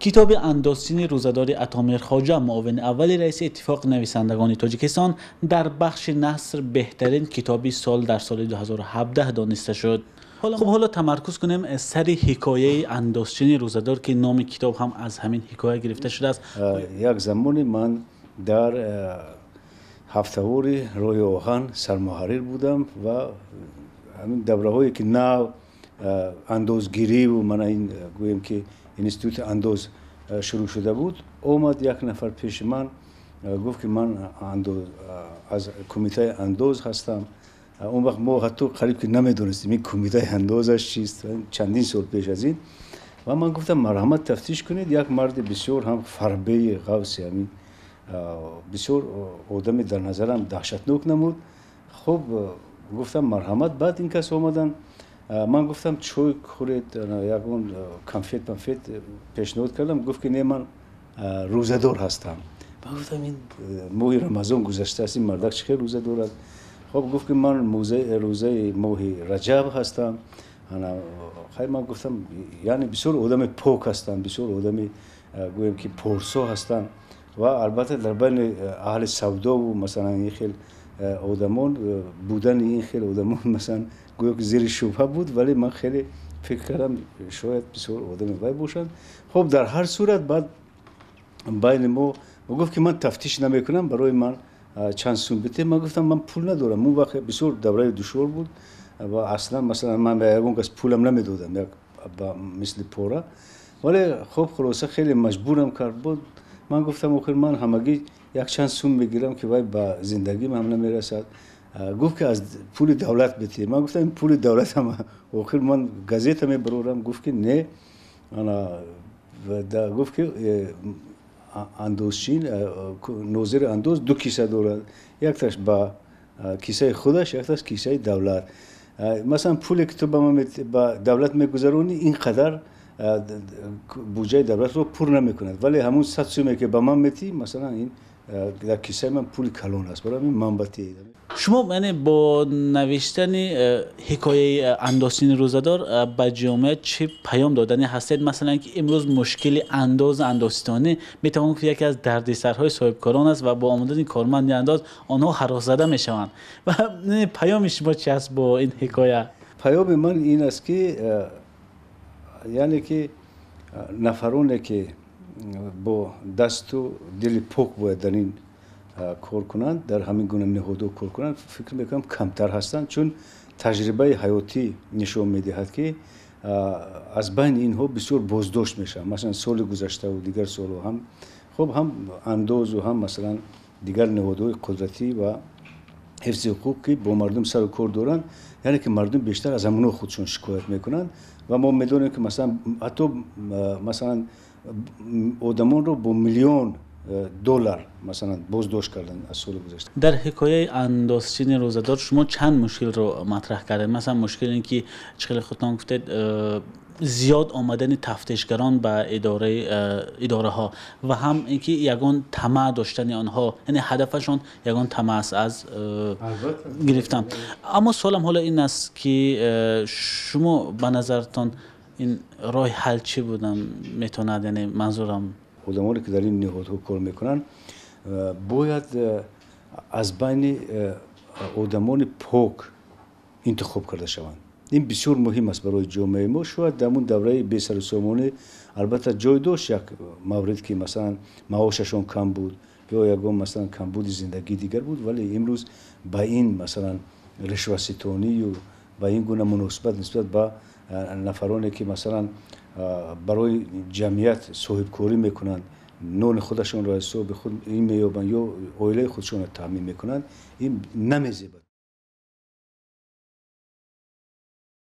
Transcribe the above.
Китоби «Андозчини рӯзадори» Ато Мирхоҷа, муовини аввали раиси Иттифоқи нависандагони Тоҷикистон, дар бахши наср беҳтарин китоби сол дар соли 2017 дониста шуд. Хуб, ҳоло тамаркуз кунем сари ҳикояи «Андозчини рӯзадор», ки номи китоб ҳам аз ҳамин ҳикоя гирифта шудааст. Як замоне ман дар ҳафтавори роҳи оҳан сармуҳаррир будам ва ҳамин давраҳое ки нав андозгириву мана ин, гӯем ки, институти андоз шурӯъ шуда буд, омад як нафар пеши ман, гуфт ки ман аз кумитаи андоз ҳастам. Он вақт мо ҳатто қариб ки намедонистем, ин кумитаи андозаш чист, чандин сол пеш аз ин. Ва ман гуфтам: «Марҳамат, тафтиш кунед». Як марди бисёр ҳам фарбеи ғафси, ҳамин бисёр одаме дар назарам даҳшатнок намуд. Хуб, гуфтам: «Марҳамат». Баъд ин кас омадан, ман гуфтам: «Чой хӯред, ягон конфет панфет пешниҳод кардам». Гуфт ки не, ман рӯзадор ҳастам. Ман гуфтам: ин моҳи Рамазон гузаштааст, ин мардак чӣ хел рӯза дорад? Хоб, гуфт ки ман рӯзаи моҳи Раҷаб ҳастам. Хай, ман гуфтам, яъне бисёр одами пок ҳастанд, бисёр одами, гӯем ки, порсо ҳастанд. Ва албатта дар байни аҳли савдову масалан ин хел одамон будани ин хел одамон, масалан, гӯё ки зери шубҳа буд, вале ман хеле фикр кардам, шояд бисёр одами вай бошанд. Хуб, дар ҳар сурат, баъд байни мо гуфт ки ман тафтиш намекунам, барои ман чанд сум бите. Ман гуфтам: ман пул надорам. Он вақт бисёр давраи душвор буд ва аслан, масалан, ман ба ягон кас пулам намедодам, як мисли пора. Вале хуб, хулоса, хеле маҷбурам кард буд. Ман гуфтам: охир ман ҳамагӣ якчанд сум мегирам, ки вай ба зиндагим ҳам намерасад. Гуфт ки аз пули давлат бите. Ман гуфтам: ин пули давлат ҳам, охир ман газета мебарорам. Гуфт ки не, гуфт ки андозчин, нозири андоз ду киса дорад: якташ ба кисаи худаш, якташ кисаи давлат. Масалан, пуле ки ту ба давлат мегузаронӣ, ин қадар буҷаи давлатро пур намекунад, вале ҳамун 100 суме ки ба ман метӣ, масалан, ин дар кисаи ман пули калон аст, барои ҳамин ман ба ти. Шумо, яъне, бо навиштани ҳикояи «Андозчини рӯзадор» ба ҷомеа чӣ паём додани ҳастед? Масалан, ки имрӯз мушкили андоз, андозситонӣ метавон гуфт яке аз дардисарҳои соҳибкорон аст ва бо омадани корманди андоз онҳо ҳаросзада мешаванд. Ва паёми шумо чи аст бо ин ҳикоя? Паёми ман ин аст ки, яъне ки, нафароне ки бо дасту дили пок бояд дар ин кор кунанд, дар ҳамин гуна ниҳодҳо кор кунанд, фикр мекунам, камтар ҳастанд, чун таҷрибаи ҳаётӣ нишон медиҳад, ки аз байни инҳо бисёр боздошт мешаванд. Масалан, соли гузаштаву дигар солҳо ҳам, хуб, ҳам андозу ҳам, масалан, дигар ниҳодҳои қудратӣ ва ҳифзи ҳуқуқ, ки бо мардум сару кор доранд, яъне ки мардум бештар аз ҳамонҳо худшон шикоят мекунанд. Ва мо медонем, ки масалан, ҳатто, масалан, одамонро бо миллион доллар, масалан, боздошт карданд аз соли гузашта. Дар ҳикояи «Андозчини рӯзадор» шумо чанд мушкилро матраҳ кардед. Масалан, мушкил ин ки, чӣ хеле худтон гуфтед, зиёд омадани тафтишгарон ба идораҳо ва ҳам ин ки ягон тамаъ доштани онҳо, яъне ҳадафашон ягон тамаъ аст аз гирифтан. Аммо суолам ҳоло ин аст, ки шумо ба назаратон ин роҳи ҳал чӣ будан метавонад? Яъне манзурам Одамоне ки дар ин ниҳодҳо кор мекунанд, бояд аз байни одамони пок интихоб карда шаванд. Ин бисёр муҳим аст барои ҷомеаи мо. Шояд дар ҳамун давраи бесарусомонӣ, албатта, ҷой дошт як маврид, ки, масалан, маошашон кам буд ё ягон, масалан, камбуди зиндагии дигар буд, вале имрӯз ба ин, масалан, ришваситонию ба ин гуна муносибат нисбат ба нафароне ки, масалан, барои ҷамъият соҳибкорӣ мекунанд, нони худашонро аз ҳисоби худ ин меёбанд ё оилаи худшонро таъмин мекунанд, ин намезебад.